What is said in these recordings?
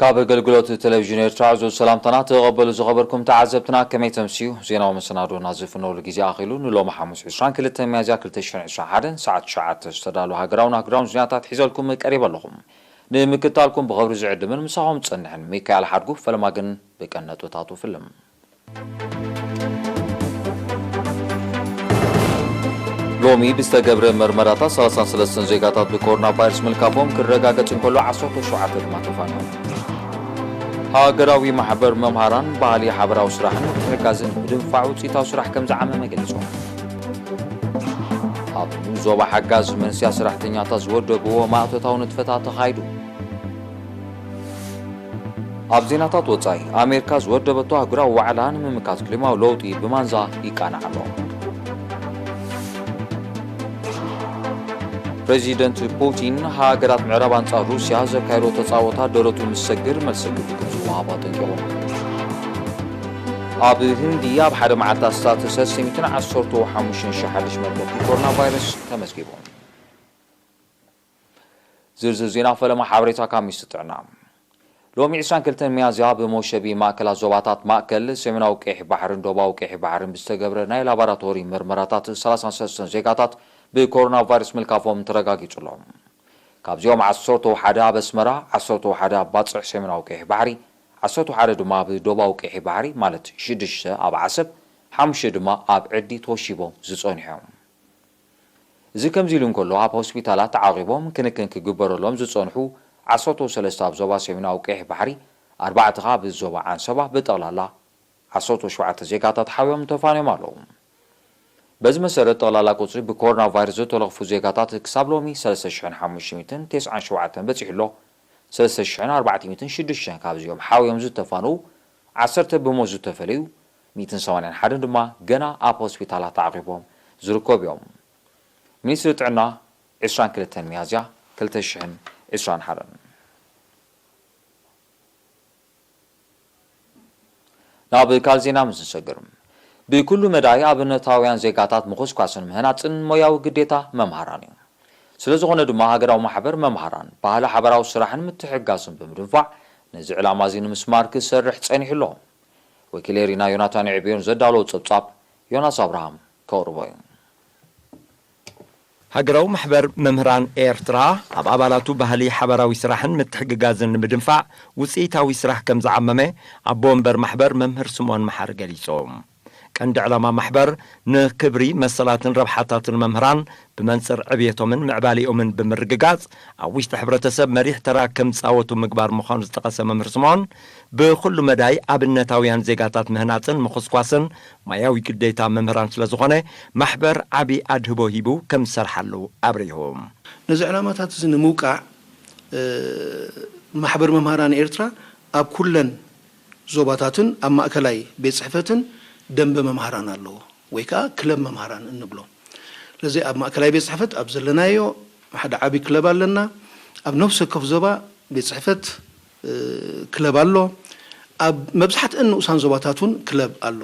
ካብ ኣገልግሎት ቴሌቪዥን ኤርትራ ዕዙዝ ሰላምታና ተቐበሉ ዝኸበርኩም ተዓዘብትና፣ ከመይ ተምስዩ? ዜናዊ መሰናዶና ዝፍነወሉ ግዜ ኣኺሉ። ንሎሚ ሓሙስ ዕስራን ክልተን ሚያዝያ ክልተ ሽሕን ዕስራን ሓደን ሰዓት ትሽዓተ ዝተዳለወ ሃገራውን ኣህጉራውን ዜናታት ሒዘልኩም ቀሪበ ኣለኹ። ንምክትታልኩም ብኽብሪ ዝዕድምን ምሳኹም ዝጸንሕን ሚካኤል ሓድጉ። ፈለማ ግን ብቀንዲ ነጥብታቱ ፍልም። ሎሚ ብዝተገብረ መርመራታት ሰላሳን ሰለስተን ዜጋታት ብኮሮና ቫይረስ ምልካፎም ክረጋገጽ እንከሎ፣ ዓሰርተ ሸውዓተ ድማ ተፋንዮም። ሃገራዊ ማሕበር መምሃራን ባህሊ ሓበራዊ ስራሕን ምትሕግጋዝን ብምድንፋዕ ውፅኢታዊ ስራሕ ከም ዝዓመመ ገሊጾም። ኣብ ዞባ ሓጋዝ መንስያ ሰራሕተኛታት ዝወደብዎ ማእቶታዊ ንጥፈታት ተኻይዱ። ኣብ ዜናታት ወጻኢ፣ ኣሜሪካ ዝወደበቶ ኣህጉራዊ ዋዕላ ንምምካት ክሊማዊ ለውጢ ብማንዛ ይቃናዕ ኣሎ። ፕሬዚደንት ፑቲን፣ ሃገራት ምዕራብ ኣንጻር ሩስያ ዘካየዶ ተጻወታ ደረቱ ምስ ሰግር መልሲ ግብሪ ከም ዝወሃብ ኣጠንቂቑ። ኣብ ህንዲ ኣብ ሓደ መዓልቲ ኣስታት ሰለስተ ሚእትን ዓሰርተ ሓሙሽተ ሽሕ ሓድሽ መርገፍቲ ኮሮና ቫይረስ ተመዝጊቡ። ዝርዝር ዜና ፈለማ ሓበሬታ ካብ ሚኒስትሪ ጥዕና። ሎሚ ዕስራን ክልተን ሚያዝያ ብሞሸቢ ማእከላት ዞባታት ማእከል፣ ሰሜናዊ ቀይሕ ባሕርን ደቡባዊ ቀይሕ ባሕርን ብዝተገብረ ናይ ላቦራቶሪ ምርመራታት ሰላሳን ሰለስተን ዜጋታት ብኮሮና ቫይረስ ምልካፎም ተረጋጊጹ ኣሎ። ካብዚኦም ዓሰርተ ሓደ ኣብ ኣስመራ፣ ዓሰርተ ሓደ ኣብ ባጽዕ ሰሜናዊ ቀይሕ ባሕሪ፣ ዓሰርተ ሓደ ድማ ኣብ ደቡባዊ ቀይሕ ባሕሪ፣ ማለት ሽዱሽተ ኣብ ዓሰብ፣ ሓሙሽተ ድማ ኣብ ዕዲ ተወሺቦም ዝጸንሑ እዮም። እዚ ከምዚ ኢሉ እንከሎ፣ ኣብ ሆስፒታላት ተዓቂቦም ክንክን ክግበረሎም ዝጸንሑ ዓሰርተ ሰለስተ ኣብ ዞባ ሰሜናዊ ቀይሕ ባሕሪ፣ ኣርባዕተ ከኣ ኣብ ዞባ ዓንሰባ፣ ብጠቕላላ ዓሰርተ ሸውዓተ ዜጋታት ሓውዮም ተፋንዮም ኣለዉ። በዚ መሰረት፣ ጠቕላላ ቁጽሪ ብኮሮና ቫይረስ ዝተለኽፉ ዜጋታት ክሳብ ሎሚ ሰለስተ ሽሕን ሓሙሽተ ሚእትን ተስዓን ሸውዓተን በጺሑ ኣሎ። ሰለስተ ሽሕን ኣርባዕተ ሚእትን ሽዱሽተን ካብዚኦም ሓውዮም ዝተፋንዉ፣ ዓሰርተ ብሞት ዝተፈለዩ፣ ሚእትን ሰማንያን ሓደን ድማ ገና ኣብ ሆስፒታላት ተዓቂቦም ዝርከቡ እዮም። ሚኒስትሪ ጥዕና፣ ዕስራን ክልተን ሚያዝያ ክልተ ሽሕን ዕስራን ሓደን። ናብ ካልእ ዜና ምስ ንሰግር፣ ብኩሉ መዳይ ኣብነታውያን ዜጋታት ምኹስኳስን ምህናጽን ሞያዊ ግዴታ መምሃራን እዩ። ስለ ዝኾነ ድማ ሃገራዊ ማሕበር መምሃራን ባህሊ ሓበራዊ ስራሕን ምትሕግጋዝን ብምድንፋዕ ነዚ ዕላማ እዚ ንምስማር ክሰርሕ ጸኒሑ ኣሎ። ወኪለይ ሪና ዮናታን የዕብዮን ዘዳለዎ ጸብጻብ ዮናስ ኣብርሃም ከቕርቦ እዩ። ሃገራዊ ማሕበር መምህራን ኤርትራ ኣብ ኣባላቱ ባህሊ ሓባራዊ ስራሕን ምትሕግጋዝን ንምድንፋዕ ውፅኢታዊ ስራሕ ከም ዝዓመመ ኣቦ ወንበር ማሕበር መምህር ስምኦን መሓሪ ገሊፆም። ቀንዲ ዕላማ ማሕበር ንክብሪ መሰላትን ረብሓታትን መምህራን ብመንፅር ዕብየቶምን ምዕባሌኦምን ብምርግጋፅ ኣብ ውሽጢ ሕብረተሰብ መሪሕ ተራ ከም ዝፃወቱ ምግባር ምዃኑ ዝጠቐሰ መምህር ስምኦን ብኹሉ መዳይ ኣብነታውያን ዜጋታት ምህናፅን ምኹስኳስን ሞያዊ ግዴታ መምህራን ስለዝኾነ ማሕበር ዓቢ ኣድህቦ ሂቡ ከም ዝሰርሓሉ ኣብሪሁ። ነዚ ዕላማታት እዚ ንምውቃዕ ማሕበር መምሃራን ኤርትራ ኣብ ኩለን ዞባታትን ኣብ ማእከላይ ቤት ጽሕፈትን ደንበ መምሃራን ኣለዎ ወይ ከኣ ክለብ መምሃራን እንብሎ። ስለዚ ኣብ ማእከላይ ቤት ጽሕፈት ኣብ ዘለናዮ ሓደ ዓቢ ክለብ ኣለና። ኣብ ነፍሲ ወከፍ ዞባ ቤት ጽሕፈት ክለብ ኣሎ። ኣብ መብዛሕትአን ንኡሳን ዞባታት እውን ክለብ ኣሎ።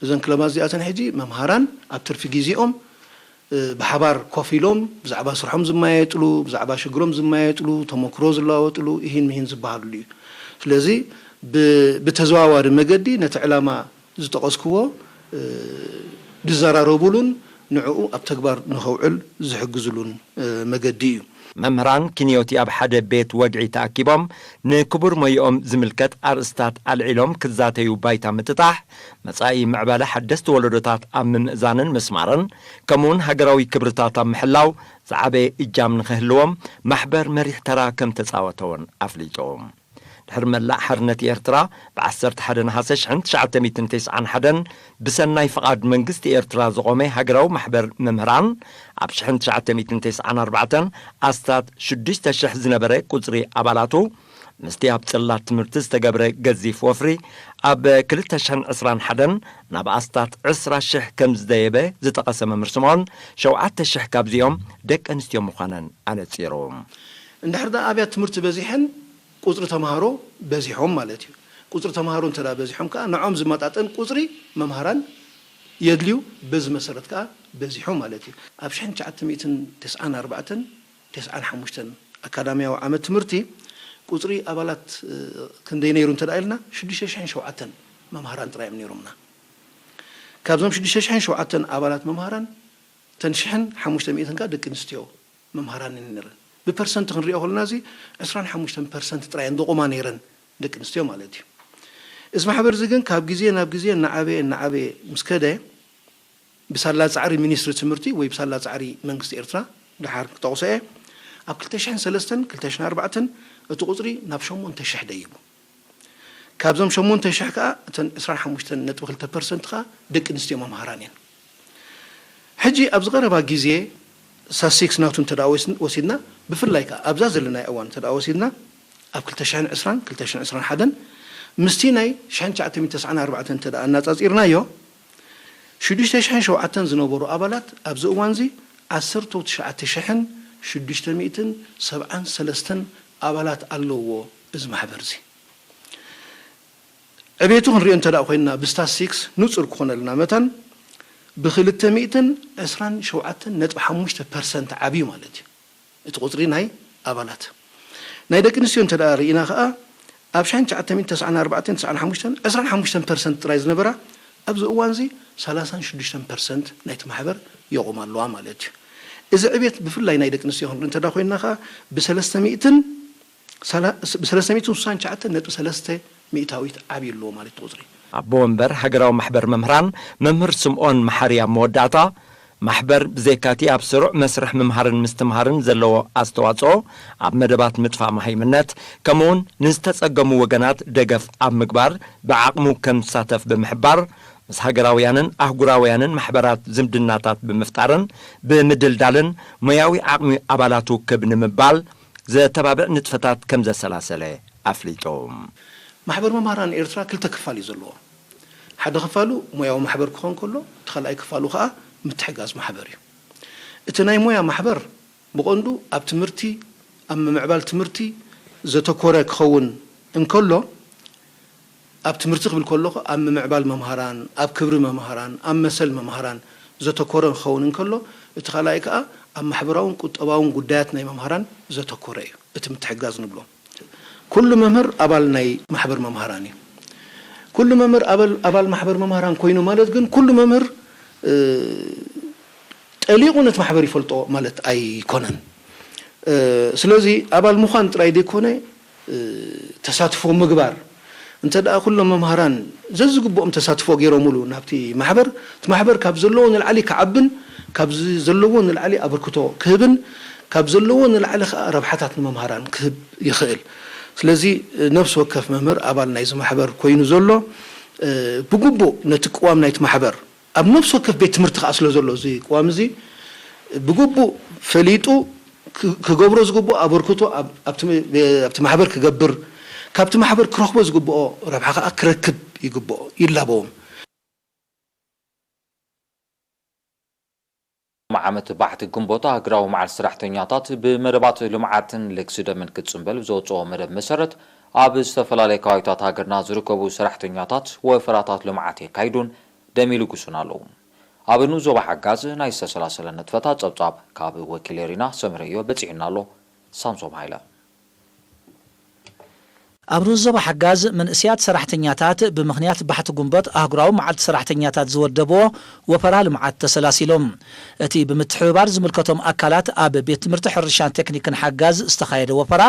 እዘን ክለባት እዚኣተን ሕጂ መምሃራን ኣብ ትርፊ ግዜኦም ብሓባር ኮፍ ኢሎም ብዛዕባ ስርሖም ዝመያየጥሉ፣ ብዛዕባ ሽግሮም ዝመያየጥሉ፣ ተመክሮ ዝለዋወጥሉ፣ ኢሂን ምሂን ዝበሃልሉ እዩ። ስለዚ ብተዘዋዋሪ መገዲ ነቲ ዕላማ ዝጠቐስክዎ ዝዘራረቡሉን ንዕኡ ኣብ ተግባር ንኸውዕል ዝሕግዝሉን መገዲ እዩ። መምህራን ኪንዮቲ ኣብ ሓደ ቤት ወግዒ ተኣኪቦም ንክቡር ሞይኦም ዝምልከት ኣርእስታት ኣልዒሎም ክዛተዩ ባይታ ምጥጣሕ፣ መጻኢ ምዕባለ ሓደስቲ ወለዶታት ኣብ ምምእዛንን ምስማርን፣ ከምኡውን ሃገራዊ ክብርታት ኣብ ምሕላው ዝዓበየ እጃም ንኽህልዎም ማሕበር መሪሕ ተራ ከም ተጻወተ እውን ኣፍሊጡ። ድሕሪ መላእ ሓርነት ኤርትራ ብ ዓሰርተ ሓደ ነሓሰ ሽሕን ትሽዓተ ሚእትን ተስዓን ሓደን ብሰናይ ፍቓድ መንግስቲ ኤርትራ ዝቖመ ሃገራዊ ማሕበር መምህራን ኣብ ሽሕን ትሽዓተ ሚእትን ተስዓን ኣርባዕተን ኣስታት ሽዱሽተ ሽሕ ዝነበረ ቁጽሪ ኣባላቱ ምስቲ ኣብ ጽላት ትምህርቲ ዝተገብረ ገዚፍ ወፍሪ ኣብ ክልተ ሽሕን ዕስራን ሓደን ናብ ኣስታት ዕስራ ሽሕ ከም ዝደየበ ዝጠቐሰ መምህር ስምኦን ሸውዓተ ሽሕ ካብዚኦም ደቂ ኣንስትዮ ምዃነን ኣነጺሩ። እንድሕር ደኣ ኣብያት ትምህርቲ በዚሐን ቁፅሪ ተምሃሮ በዚሖም ማለት እዩ። ቁፅሪ ተምሃሮ እንተ በዚሖም ከዓ ንዖም ዝመጣጠን ቁፅሪ መምሃራን የድልዩ። በዚ መሰረት ከዓ በዚሖም ማለት እዩ። ኣብ ሽሕን ትሽዓተ ሚእትን ተስዓን ኣርባዕተን ተስዓን ሓሙሽተን ኣካዳሚያዊ ዓመት ትምህርቲ ቁፅሪ ኣባላት ክንደይ ነይሩ እንተ ኢልና ሽዱሽተ ሽሕን ሸውዓተን መምሃራን ጥራይ እዮም ነይሮምና። ካብዞም ሽዱሽተ ሽሕን ሸውዓተን ኣባላት መምሃራን እተን ሽሕን ሓሙሽተ ሚእትን ከኣ ደቂ ኣንስትዮ መምሃራን እየን ነይረን። ብፐርሰንት ክንሪኦ ከለና እዚ ዕስራን ሓሙሽተን ፐርሰንት ጥራይ እየን ደቑማ ነይረን፣ ደቂ ኣንስትዮ ማለት እዩ። እዚ ማሕበር እዚ ግን ካብ ግዜ ናብ ግዜ እናዓበየ እናዓበየ ምስ ከደ ብሳላ ጻዕሪ ሚኒስትሪ ትምህርቲ ወይ ብሳላ ጻዕሪ መንግስቲ ኤርትራ፣ ደሓር ክጠቕሶ እየ፣ ኣብ ክልተ ሽሕን ሰለስተን ክልተ ሽሕን ኣርባዕተን እቲ ቁጽሪ ናብ ሸሞንተ ሽሕ ደይቡ። ካብዞም ሸሞንተ ሽሕ ከኣ እተን ዕስራን ሓሙሽተን ነጥቢ ክልተ ፐርሰንት ከኣ ደቂ ኣንስትዮ መምሃራን እየን። ሕጂ ኣብዚ ቀረባ ግዜ ሳሲክስ ናቱ እንተ ደኣ ወስ- ወሲድና፣ ብፍላይ ከኣ ኣብዛ ዘለናዮ እዋን እንተ ደኣ ወሲድና፣ ኣብ ክልተ ሽሕን ዕስራን ክልተ ሽሕን ዕስራን ሓደን ምስቲ ናይ ሽሕን ትሽዓተ ሚእትን ተስዓን ኣርባዕተን እንተ ደኣ ኣነጻጺርናዮ፣ ሽዱሽተ ሽሕን ሸውዓተን ዝነበሩ ኣባላት ኣብዚ እዋንዚ ዓሰርተ ትሽዓተ ሽሕን ሽዱሽተ ሚእትን ሰብዓን ሰለስተን ኣባላት ኣለውዎ እዚ ማሕበር እዚ። ዕቤቱ ክንሪኦ እንተ ደኣ ኮይንና ብስታትስቲክስ ንጹር ክኾነልና መታን ብክልተ ሚእትን ዕስራን ሸውዓተን ነጥቢ ሓሙሽተ ፐርሰንት ዓብዩ ማለት እዩ። እቲ ቁጽሪ ናይ ኣባላት ናይ ደቂ ኣንስትዮ እንተ ደኣ ርኢና ከኣ ኣብ ሽሕን ትሽዓተ ሚእትን ተስዓን ኣርባዕተን ተስዓን ሓሙሽተን ዕስራን ሓሙሽተን ፐርሰንት ጥራይ ዝነበራ ኣብዚ እዋንዚ ሰላሳን ሽዱሽተን ፐርሰንት ናይቲ ማሕበር የቑማ ኣለዋ ማለት እዩ። እዚ ዕቤት ብፍላይ ናይ ደቂ ኣንስትዮ ክንርኢ እንተ ደኣ ኮይንና ከኣ ብሰለስተ ሚእትን ሰላ- ብሰለስተ ሚእትን ስሳን ትሽዓተን ነጥቢ ሰለስተ ሚእታዊት ዓብዩ ኣለዎ ማለት እዩ ቁጽሪ። ኣቦ ወንበር ሃገራዊ ማሕበር መምህራን መምህር ስምኦን መሓሪ ኣብ መወዳእታ፣ ማሕበር ብዘይካቲ ኣብ ስሩዕ መስርሕ ምምሃርን ምስትምሃርን ዘለዎ ኣስተዋጽኦ፣ ኣብ መደባት ምጥፋእ መሃይምነት፣ ከምኡውን ንዝተጸገሙ ወገናት ደገፍ ኣብ ምግባር ብዓቕሙ ከም ዝሳተፍ ብምሕባር፣ ምስ ሃገራውያንን ኣህጉራውያንን ማሕበራት ዝምድናታት ብምፍጣርን ብምድልዳልን ሞያዊ ዓቕሚ ኣባላቱ ክብ ንምባል ዘተባብዕ ንጥፈታት ከም ዘሰላሰለ ኣፍሊጡ። ማሕበር መምሃራን ኤርትራ ክልተ ክፋል እዩ ዘለዎ። ሓደ ክፋሉ ሞያዊ ማሕበር ክኾን ከሎ፣ እቲ ካልኣይ ክፋሉ ከኣ ምትሕጋዝ ማሕበር እዩ። እቲ ናይ ሞያ ማሕበር ብቐንዱ ኣብ ትምህርቲ፣ ኣብ ምምዕባል ትምህርቲ ዘተኮረ ክኸውን እንከሎ፣ ኣብ ትምህርቲ ክብል ከለኹ ኣብ ምምዕባል መምሃራን፣ ኣብ ክብሪ መምሃራን፣ ኣብ መሰል መምሃራን ዘተኮረ ክኸውን እንከሎ፣ እቲ ካልኣይ ከኣ ኣብ ማሕበራውን ቁጠባውን ጉዳያት ናይ መምሃራን ዘተኮረ እዩ። እቲ ምትሕጋዝ ንብሎ። ኩሉ መምህር ኣባል ናይ ማሕበር መምሃራን እዩ። ኩሉ መምህር ኣባል ኣባል ማሕበር መምሃራን ኮይኑ ማለት ግን ኩሉ መምህር እ፣ ጠሊቑ ነቲ ማሕበር ይፈልጦ ማለት ኣይኮነን። እ፣ ስለዚ ኣባል ምዃን ጥራይ ዘይኮነ እ፣ ተሳትፎ ምግባር እንተ ደኣ ኩሎም መምሃራን ዘዝግብኦም ተሳትፎ ገይሮምሉ ናብቲ ማሕበር እቲ ማሕበር ካብ ዘለዎ ንላዕሊ ክዓብን ካብ ዝ- ዘለዎ ንላዕሊ ኣበርክቶ ክህብን ካብ ዘለዎ ንላዕሊ ከዓ ረብሓታት ንመምሃራን ክህብ ይኽእል። ስለዚ ነፍሲ ወከፍ መምህር ኣባል ናይዚ ማሕበር ኮይኑ ዘሎ እ፣ ብግቡእ ነቲ ቅዋም ናይቲ ማሕበር ኣብ ነፍሲ ወከፍ ቤት ትምህርቲ ከዓ ስለ ዘሎ እዚ ቅዋም እዚ ብግቡእ ፈሊጡ ክ- ክገብሮ ዝግብኦ ኣበርክቶ ኣብ- ኣብቲ ም- ኣብቲ ማሕበር ክገብር ካብቲ ማሕበር ክረኽቦ ዝግብኦ ረብሓ ከዓ ክረክብ ይግብኦ ይላበዎም። ዓመት ባሕቲ ግንቦት ኣህግራዊ መዓል ሰራሕተኛታት ብመደባት ልምዓትን ልግሲ ደምን ክትፅምበል ብዘወፅኦ መደብ መሰረት ኣብ ዝተፈላለየ ከባቢታት ሃገርና ዝርከቡ ሰራሕተኛታት ወፈራታት ልምዓት የካይዱን ደም ይልግሱን ኣለዉ። ኣብ ንኡስ ዞባ ሓጋዝ ናይ ዝተሰላሰለ ንጥፈታት ፀብፃብ ካብ ወኪል ሪና ሰምረ እዮ በፂሑና ኣሎ። ሳምሶም ሃይለ። ኣብ ንኡስ ዞባ ሓጋዝ መንእስያት ሰራሕተኛታት ብምኽንያት ባሕቲ ጉንበት ኣህጉራዊ መዓልቲ ሰራሕተኛታት ዝወደብዎ ወፈራ ልምዓት ተሰላሲሎም። እቲ ብምትሕብባር ዝምልከቶም ኣካላት ኣብ ቤት ትምህርቲ ሕርሻን ቴክኒክን ሓጋዝ ዝተኻየደ ወፈራ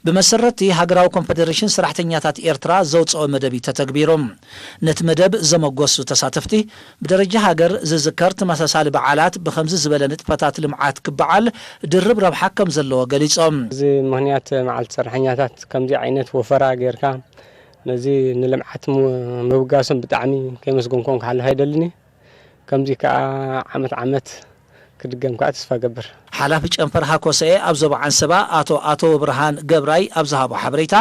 ብመሰረትቲ ሃገራዊ ኮንፈደሬሽን ሰራሕተኛታት ኤርትራ ዘውፅኦ መደብ እዩ ተተግቢሩ። ነቲ መደብ ዘመጎሱ ተሳተፍቲ ብደረጃ ሃገር ዝዝከር ተመሳሳሊ በዓላት ብኸምዚ ዝበለ ንጥፈታት ልምዓት ክበዓል ድርብ ረብሓ ከም ዘለዎ ገሊጾም። እዚ ምኽንያት መዓልቲ ሰራሕኛታት ከምዚ ዓይነት ወፈራ ጌርካ ነዚ ንልምዓት ምብጋሶም ብጣዕሚ ከየመስገንኮም ክሓልፍ ኣይደልን። ከምዚ ከዓ ዓመት ዓመት ክድገም ከዓ ተስፋ ገብር። ሓላፊ ጨንፈር ሃኮሰኤ ኣብ ዞባ ዓንሰባ ኣቶ ኣቶብርሃን ገብራይ ኣብ ዝሃቦ ሓበሬታ፣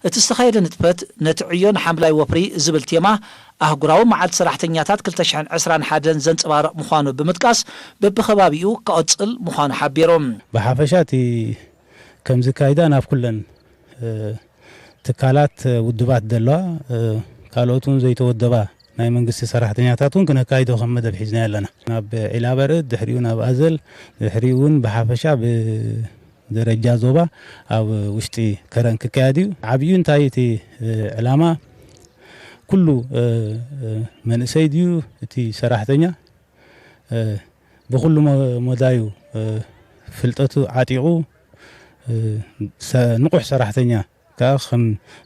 እቲ ዝተኻየደ ንጥፈት ነቲ ዕዮ ንሓምላይ ወፍሪ ዝብል ቴማ ኣህጉራዊ መዓልቲ ሰራሕተኛታት ክልተ ሽሕን ዕስራን ሓደን ዘንጸባርቕ ምዃኑ ብምጥቃስ፣ በብኸባቢኡ ክቕጽል ምዃኑ ሓቢሩ። ብሓፈሻ እቲ ከምዚ ኣካይዳ ናብ ኩለን ትካላት ውድባት ዘለዋ ካልኦት እውን ዘይተወደባ ናይ መንግስቲ ሰራሕተኛታት እውን ክነካይዶ ከም መደብ ሒዝናዮ ኣለና። ናብ ዒላበርድ ድሕሪኡ ናብ ኣዘል ድሕሪኡ እውን ብሓፈሻ ብ ደረጃ ዞባ ኣብ ውሽጢ ከረን ክካየድ እዩ። ዓብዩ እንታይ እቲ ዕላማ? ኩሉ መንእሰይ ድዩ እቲ ሰራሕተኛ ብኩሉ መዳዩ ፍልጠቱ ዓጢቑ ንቑሕ ሰራሕተኛ ከዓ ከም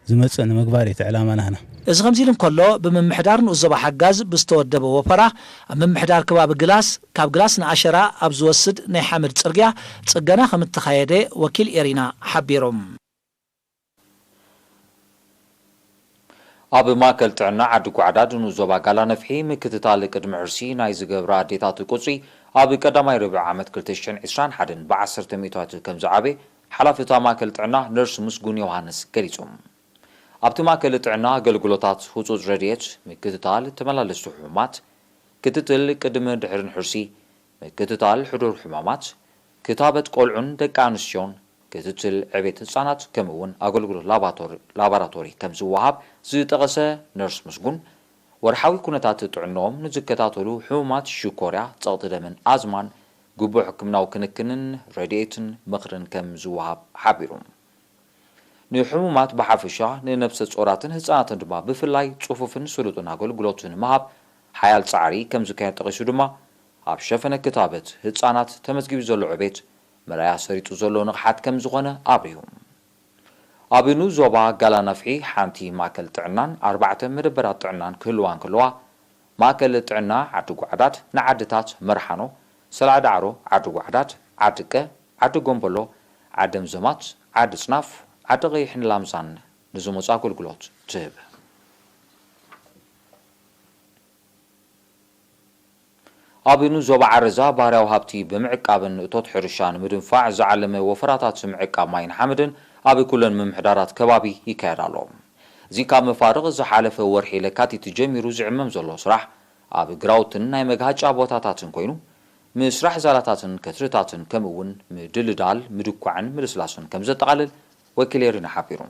ዝመፅእ ንምግባር እቲ ዕላማ ናህና። እዚ ከምዚ ኢሉ እንከሎ፣ ብምምሕዳር ንኡስ ዞባ ሓጋዝ ብዝተወደበ ወፈራ ኣብ ምምሕዳር ከባቢ ግላስ፣ ካብ ግላስ ንኣሸራ ኣብ ዝወስድ ናይ ሓመድ ጽርግያ ጽገና ከም እተኻየደ ወኪል ኤሪና ሓቢሮም። ኣብ ማእከል ጥዕና ዓዲ ጓዕዳድ ንኡስ ዞባ ጋላ ነፍሒ ምክትታል ቅድሚ ሕርሲ ናይ ዝገብራ ኣዴታት ቁጽሪ ኣብ ቀዳማይ ርብዒ ዓመት ክልተ ሽሕን ዕስራን ሓደን ብዓሰርተ ሚእታዊት ከም ዝዓበየ ሓላፊ እታ ማእከል ጥዕና ነርስ ምስጉን ዮሃንስ ገሊጹ። ኣብቲ ማእከል ጥዕና ኣገልግሎታት ህጹጽ ረድኤት፣ ምክትታል ተመላለስቲ ሕሙማት፣ ክትትል ቅድምን ድሕርን ሕርሲ፣ ምክትታል ሕዱር ሕማማት፣ ክታበት ቆልዑን ደቂ ኣንስትዮን፣ ክትትል ዕቤት ህጻናት፣ ከምኡ እውን ኣገልግሎት ላባቶሪ-፣ ላባራቶሪ ከም ዝወሃብ ዝጠቐሰ ነርስ ምስጉን፣ ወርሓዊ ኩነታት ጥዕናኦም ንዝከታተሉ ሕሙማት ሽኮርያ፣ ጸቕጢ ደምን ኣዝማን ግቡእ ሕክምናዊ ክንክንን ረድኤትን ምኽርን ከም ዝወሃብ ሓቢሩ። ንሕሙማት ብሓፈሻ፣ ንነብሰ ጾራትን ህጻናትን ድማ ብፍላይ ጽፉፍን ስሉጥን ኣገልግሎት ንምሃብ ሓያል ጻዕሪ ከም ዝካየድ ጠቒሱ ድማ፣ ኣብ ሸፈነ ክታበት ህጻናት ተመዝጊቡ ዘሎ ዕቤት መርኣያ ሰሪጡ ዘሎ ንቕሓት ከም ዝኾነ ኣብሪሁ። ኣብ ንኡስ ዞባ ጋላ ነፍሒ ሓንቲ ማእከል ጥዕናን ኣርባዕተ መደበራት ጥዕናን ክህልዋ እንከለዋ፣ ማእከል ጥዕና ዓዲ ጓዕዳድ ንዓድታት መርሓኖ፣ ሰላዕ ዳዕሮ፣ ዓዲ ጓዕዳድ፣ ዓዲ ቀ፣ ዓዲ ጎምበሎ፣ ዓዲ ምዘማት፣ ዓዲ ጽናፍ፣ ዓዲ ቀይሕን ላምዛን ንዝመጹ ኣገልግሎት ትህብ። ኣብ ንኡስ ዞባ ዓረዛ ባህርያዊ ሃብቲ ብምዕቃብን እቶት ሕርሻ ንምድንፋዕ ዝዓለመ ወፈራታት ምዕቃብ ማይን ሓመድን ኣብ ኩለን ምምሕዳራት ከባቢ ይካየድ ኣሎ። እዚ ካብ መፋርቕ ዝሓለፈ ወርሒ ለካቲት ጀሚሩ ዝዕመም ዘሎ ስራሕ ኣብ ግራውትን ናይ መግሃጫ ቦታታትን ኮይኑ፣ ምስራሕ ዛላታትን ከትርታትን ከምኡ እውን ምድልዳል፣ ምድኳዕን ምልስላስን ከም ዘጠቓልል ወኪል ኤሪና ሓቢሩ።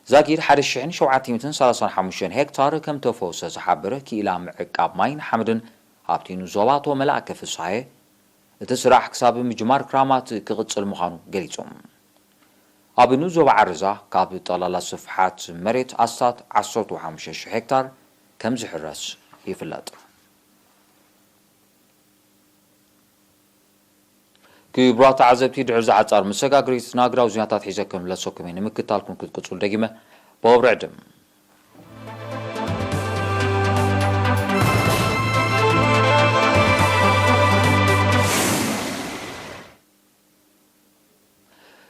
ዛጊድ ሓደ ሽሕን ሸውዓተ ሚእትን ሰላሳን ሓሙሽተን ሄክታር ከም ተፈወሰ ዝሓበረ ክኢላ ምዕቃብ ማይን ሓመድን ሃብቲ ንኡስ ዞባ ኣቶ መላእከ ፍስሃየ፣ እቲ ስራሕ ክሳብ ምጅማር ክራማት ክቕጽል ምዃኑ ገሊጹ። ኣብ ንኡስ ዞባ ዓረዛ ካብ ጠቕላላ ስፍሓት መሬት ኣስታት ዓሰርተ ሓሙሽተ ሽሕ ሄክታር ከም ዝሕረስ ይፍለጥ። ክቡራት ተዓዘብቲ፣ ድሕሪ እዚ ሓጻር መሰጋገሪት ንኣግራዊ ዜናታት ሒዘ ክምለሰኩም እየ። ንምክትታልኩም ክትቅጽሉ ደጊመ ብወብሪ ዕድም።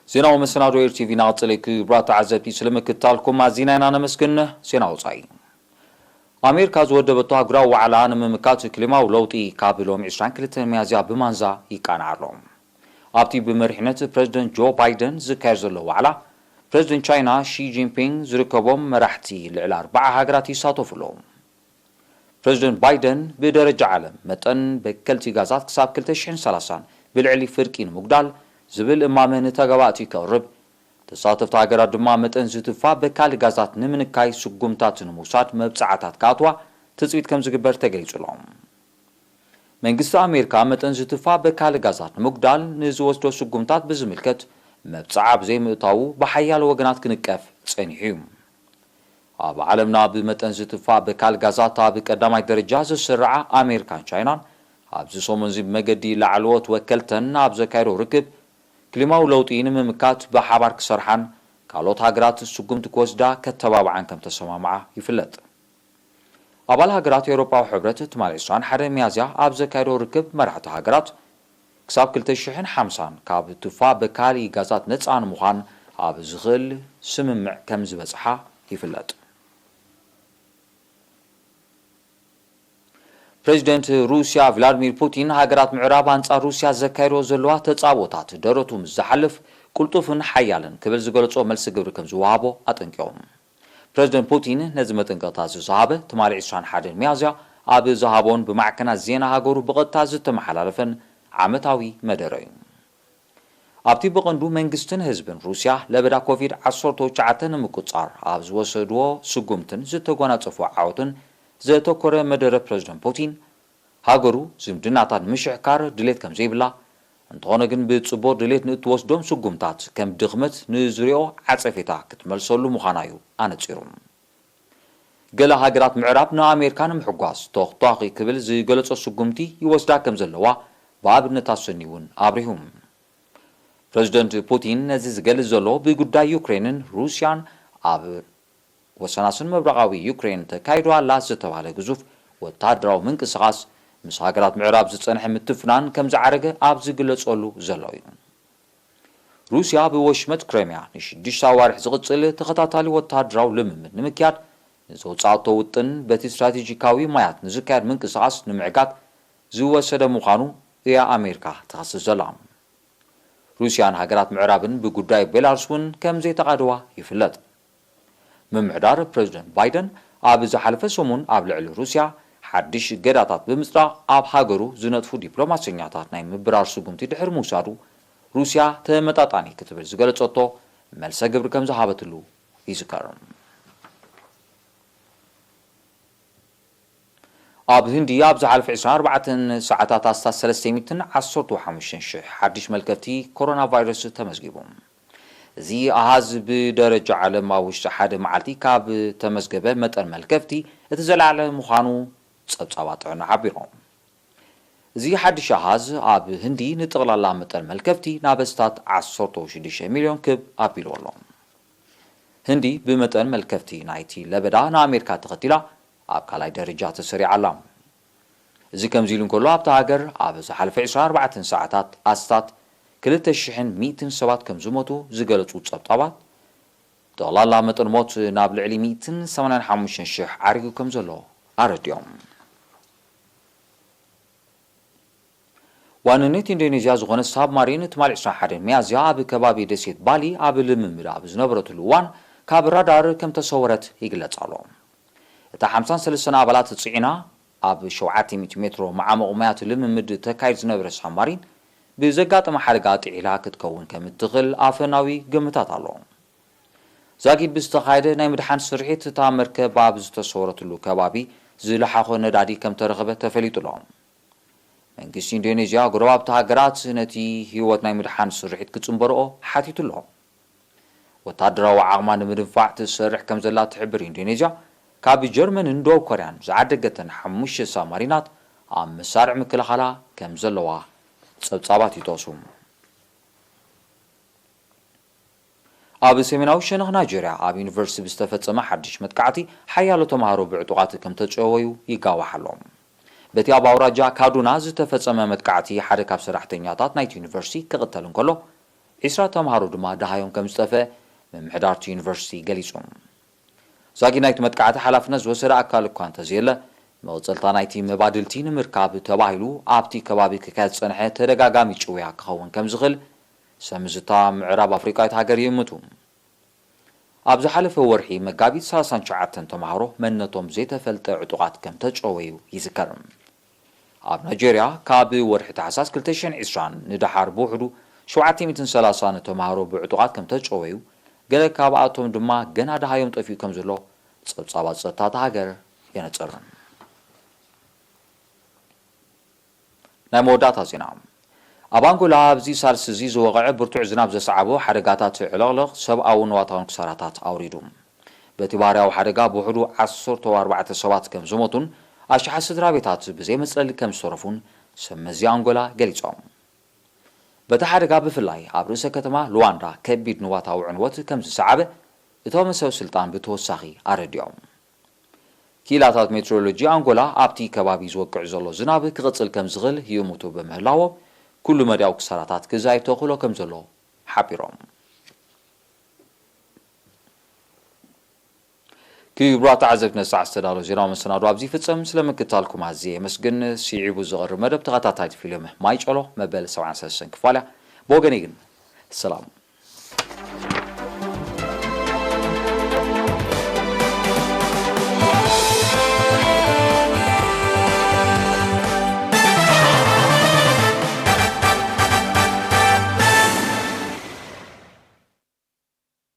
ዜናዊ መሰናዶ ኤር ቲቪ እናቐጸለ እዩ። ክቡራት ተዓዘብቲ፣ ስለ ምክትታልኩም ኣዚና ኢና ነመስግን። ዜና ወጻኢ። ኣሜሪካ ዝወደበቶ ኣህጉራዊ ዋዕላ ንምምካት ክሊማዊ ለውጢ ካብ ሎሚ ዕስራን ክልተን ሚያዝያ ብማንዛ ይቃናዕ ኣሎ። ኣብቲ ብመሪሕነት ፕረዚደንት ጆ ባይደን ዝካየድ ዘሎ ዋዕላ፣ ፕረዚደንት ቻይና ሺ ጂንፒንግ ዝርከቦም መራሕቲ ልዕሊ ኣርባዓ ሃገራት ይሳተፉ ኣለዉ። ፕረዚደንት ባይደን ብደረጃ ዓለም መጠን በከልቲ ጋዛት ክሳብ ክልተ ሽሕን ሰላሳን ብልዕሊ ፍርቂ ንምጉዳል ዝብል እማመ ንተጋባእቲ ከቕርብ፣ ተሳተፍቲ ሃገራት ድማ መጠን ዝትፋ በካሊ ጋዛት ንምንካይ ስጉምታት ንምውሳድ መብጽዓታት ክኣትዋ ትጽቢት ከም ዝግበር ተገሊጹ ኣሎ። መንግስቲ ኣሜሪካ መጠን ዝትፋ በካሊ ጋዛት ንምጉዳል ንዝወስዶ ስጉምታት ብዝምልከት መብጽዓ ብዘይምእታዉ ብሓያሎ ወገናት ክንቀፍ ጸኒሑ እዩ። ኣብ ዓለምና ብመጠን ዝትፋ በካሊ ጋዛት ኣብ ቀዳማይ ደረጃ ዝስርዓ ኣሜሪካን ቻይናን ኣብዚ ሰሙን እዚ ብመገዲ ላዕለዎት ወከልተን ኣብ ዘካየዶ ርክብ ክሊማዊ ለውጢ ንምምካት ብሓባር ክሰርሓን ካልኦት ሃገራት ስጉምቲ ክወስዳ ከተባብዓን ከም ተሰማምዓ ይፍለጥ። ኣባል ሃገራት ኤውሮጳዊ ሕብረት ትማሊ ዕስራን ሓደን ሚያዝያ ኣብ ዘካየዶ ርክብ መራሕቲ ሃገራት ክሳብ ክልተ ሽሕን ሓምሳን ካብ ትፋ በካሊ ጋዛት ነጻ ንምዃን ኣብ ዝኽእል ስምምዕ ከም ዝበጽሓ ይፍለጥ። ፕሬዚደንት ሩስያ ቭላድሚር ፑቲን ሃገራት ምዕራብ ኣንጻር ሩስያ ዘካየድዎ ዘለዋ ተጻብኦታት ደረቱ ምስ ዝሓልፍ ቅልጡፍን ሓያልን ክብል ዝገለጾ መልሲ ግብሪ ከም ዝወሃቦ ኣጠንቂቖም። ፕሬዚደንት ፑቲን ነዚ መጠንቀቕታ እዚ ዝሃበ ትማሊ ዕስራን ሓደን ሚያዝያ ኣብ ዝሃቦን ብማዕከናት ዜና ሃገሩ ብቐጥታ ዝተመሓላለፈን ዓመታዊ መደረ እዩ። ኣብቲ ብቐንዱ መንግስትን ህዝብን ሩስያ ለበዳ ኮቪድ ዓሰርተ ትሽዓተ ንምቁጽጻር ኣብ ዝወሰድዎ ስጉምትን ዝተጎናጸፎ ዓወትን ዘተኮረ መደረ ፕሬዚደንት ፑቲን፣ ሃገሩ ዝምድናታት ንምሽሕካር ድሌት ከም ዘይብላ፣ እንተኾነ ግን ብጽቡቕ ድሌት ንእትወስዶም ስጉምታት ከም ድኽመት ንዝሪኦ ዓጸፌታ ክትመልሰሉ ምዃና እዩ ኣነጺሩ። ገለ ሃገራት ምዕራብ ንኣሜሪካ ንምሕጓስ ቶኽቶኺ ክብል ዝገለጾ ስጉምቲ ይወስዳ ከም ዘለዋ ብኣብነት ኣሰንዩ እውን ኣብሪሁ። ፕረዚደንት ፑቲን ነዚ ዝገልጽ ዘሎ ብጉዳይ ዩክሬንን ሩስያን ኣብ ወሰናስን ምብራቓዊ ዩክሬን ተካይዶ ኣላ ዝተባህለ ግዙፍ ወታደራዊ ምንቅስቓስ ምስ ሃገራት ምዕራብ ዝጸንሐ ምትፍናን ከም ዝዓረገ ኣብ ዝግለጸሉ ዘሎ እዩ። ሩስያ ብወሽመጥ ክሬምያ ንሽዱሽተ ኣዋርሕ ዝቕጽል ተኸታታሊ ወታደራዊ ልምምድ ንምክያድ ንዘውጻእቶ ውጥን በቲ ስትራቴጂካዊ ማያት ንዝካየድ ምንቅስቓስ ንምዕጋት ዝወሰደ ምዃኑ እያ ኣሜሪካ ትኸስስ ዘላ። ሩስያን ሃገራት ምዕራብን ብጉዳይ ቤላሩስ እውን ከም ዘይተቓደዋ ይፍለጥ። ምምሕዳር ፕረዚደንት ባይደን ኣብ ዝሓለፈ ሰሙን ኣብ ልዕሊ ሩስያ ሓድሽ እገዳታት ብምጽዳቕ ኣብ ሃገሩ ዝነጥፉ ዲፕሎማሰኛታት ናይ ምብራር ስጉምቲ ድሕሪ ምውሳዱ ሩስያ ተመጣጣኒ ክትብል ዝገለጸቶ መልሰ ግብሪ ከም ዝሃበትሉ ይዝከር። ኣብ ህንዲ ኣብ ዝሓለፈ ዕስራን ኣርባዕተን ሰዓታት ኣስታት ሰለስተ ሚእትን ዓሰርተ ሓሙሽተን ሽሕ ሓድሽ መልከፍቲ ኮሮና ቫይረስ ተመዝጊቡ። እዚ ኣሃዝ ብደረጃ ዓለም ኣብ ውሽጢ ሓደ መዓልቲ ካብ ተመዝገበ መጠን መልከፍቲ እቲ ዝለዓለ ምዃኑ ጸብጻባት ጥዕና ሓቢሮም። እዚ ሓድሽ ኣሃዝ ኣብ ህንዲ ንጠቕላላ መጠን መልከፍቲ ናብ ኣስታት ዓሰርተ ሽዱሽተ ሚልዮን ክብ ኣቢልዎ ኣሎ። ህንዲ ብመጠን መልከፍቲ ናይቲ ለበዳ ንኣሜሪካ ተኸቲላ ኣብ ካልኣይ ደረጃ ተሰሪዓ ኣላ። እዚ ከምዚ ኢሉ እንከሎ ኣብታ ሃገር ኣብ ዝሓለፈ ዕስራን ኣርባዕተን ሰዓታት ኣስታት ክልተ ሽሕን ሚእትን ሰባት ከም ዝሞቱ ዝገለጹ ጸብጻባት ጠቕላላ መጠን ሞት ናብ ልዕሊ ሚእትን ሰማንያን ሓሙሽተን ሽሕ ዓሪጉ ከም ዘሎ ኣረዲኦም። ዋንነት ኢንዶኔዝያ ዝኾነ ሳብማሪን ትማሊ ዕስራን ሓደን ሚያዝያ ኣብ ከባቢ ደሴት ባሊ ኣብ ልምምድ ኣብ ዝነበረትሉ እዋን ካብ ራዳር ከም ተሰወረት ይግለጽ ኣሎ። እታ ሓምሳን ሰለስተን ኣባላት ጽዒና ኣብ ሸውዓተ ሚእቲ ሜትሮ መዓሙቕ ማያት ልምምድ ተካይድ ዝነበረ ሳብማሪን ብዘጋጠመ ሓደጋ ጥሒላ ክትከውን ከም እትኽእል ኣፈናዊ ግምታት ኣሎ። ዛጊድ ብዝተኻየደ ናይ ምድሓን ስርሒት እታ መርከብ ኣብ ዝተሰወረትሉ ከባቢ ዝለሓኾ ነዳዲ ከም ተረኸበ ተፈሊጡ ኣሎ። መንግስቲ ኢንዶኔዝያ ጎረባብቲ ሃገራት ነቲ ህይወት ናይ ምድሓን ስርሒት ክጽንበርኦ ሓቲቱ ኣሎ። ወታደራዊ ዓቕማ ንምድንፋዕ ትሰርሕ ከም ዘላ ትሕብር ኢንዶኔዝያ፣ ካብ ጀርመንን ደቡብ ኮርያን ዝዓደገተን ሓሙሽተ ሳብማሪናት ኣብ መሳርዕ ምክልኻላ ከም ዘለዋ ጸብጻባት ይጠቕሱ። ኣብ ሰሜናዊ ሸነኽ ናይጀርያ ኣብ ዩኒቨርሲቲ ብዝተፈጸመ ሓድሽ መጥቃዕቲ ሓያሎ ተምሃሮ ብዕጡቓት ከም ተጨወዩ ይጋዋሕ ኣሎ። በቲ ኣብ ኣውራጃ ካዱና ዝተፈጸመ መጥቃዕቲ ሓደ ካብ ሰራሕተኛታት ናይቲ ዩኒቨርሲቲ ክቕተል እንከሎ፣ ዒስራ ተምሃሮ ድማ ደሃዮም ከም ዝጠፍአ ምምሕዳር እቲ ዩኒቨርሲቲ ገሊጹ። ዛጊድ ናይቲ መጥቃዕቲ ሓላፍነት ዝወሰደ ኣካል እኳ እንተዘየለ፣ መቕጸልታ ናይቲ መባድልቲ ንምርካብ ተባሂሉ ኣብቲ ከባቢ ክካየድ ዝጸንሐ ተደጋጋሚ ጭውያ ክኸውን ከም ዝኽእል ሰምዝታ ምዕራብ ኣፍሪቃዊት ሃገር ይእምቱ። ኣብ ዝሓለፈ ወርሒ መጋቢት ሰላሳን ትሽዓተን ተምሃሮ መንነቶም ዘይተፈልጠ ዕጡቓት ከም ተጨወዩ ይዝከር። ኣብ ናይጀርያ ካብ ወርሒ ታሕሳስ ክልተ ሽሕን ዕስራን ንደሓር ብውሕዱ ሸውዓተ ሚእትን ሰላሳን ተምሃሮ ብዕጡቓት ከም ተጨወዩ፣ ገለ ካብኣቶም ድማ ገና ደሃዮም ጠፊኡ ከም ዘሎ ጸብጻባት ጸጥታ እታ ሃገር የነጽር። ናይ መወዳእታ ዜና። ኣብ ኣንጎላ ኣብዚ ሳልስ እዚ ዝወቕዐ ብርቱዕ ዝናብ ዘስዓቦ ሓደጋታት ዕለቕለቕ ሰብኣውን ንዋታውን ክሳራታት ኣውሪዱ። በቲ ባህርያዊ ሓደጋ ብውሕዱ ዓሰርተ ኣርባዕተ ሰባት ከም ዝሞቱን ኣሽሓት ስድራ ቤታት ብዘይ መጽለሊ ከም ዝተረፉን ሰብ መዚ ኣንጎላ ገሊጾም። በቲ ሓደጋ ብፍላይ ኣብ ርእሰ ከተማ ሉዋንዳ ከቢድ ንዋታዊ ዕንወት ከም ዝሰዓበ እቶም ሰብ ስልጣን ብተወሳኺ ኣረዲኦም። ክኢላታት ሜትሮሎጂ ኣንጎላ ኣብቲ ከባቢ ዝወቅዕ ዘሎ ዝናብ ክቕጽል ከም ዝኽእል ይእምቱ ብምህላዎም፣ ኩሉ መዳያዊ ክሳራታት ክዛይድ ተኽእሎ ከም ዘሎ ሓቢሮም። ክቡራት ተዓዘብቲ፣ ነዚ ሰዓት ዝተዳለወ ዜናዊ መሰናዶ ኣብዚ ይፍጸም። ስለ ምክታልኩም ኣዝየ የመስግን። ስዒቡ ዝቐርብ መደብ ተኸታታሊት ፊልም ማይ ጨሎ መበል ሰብዓን ሰለስተን ክፋል እያ። ብወገነይ ግን ሰላም።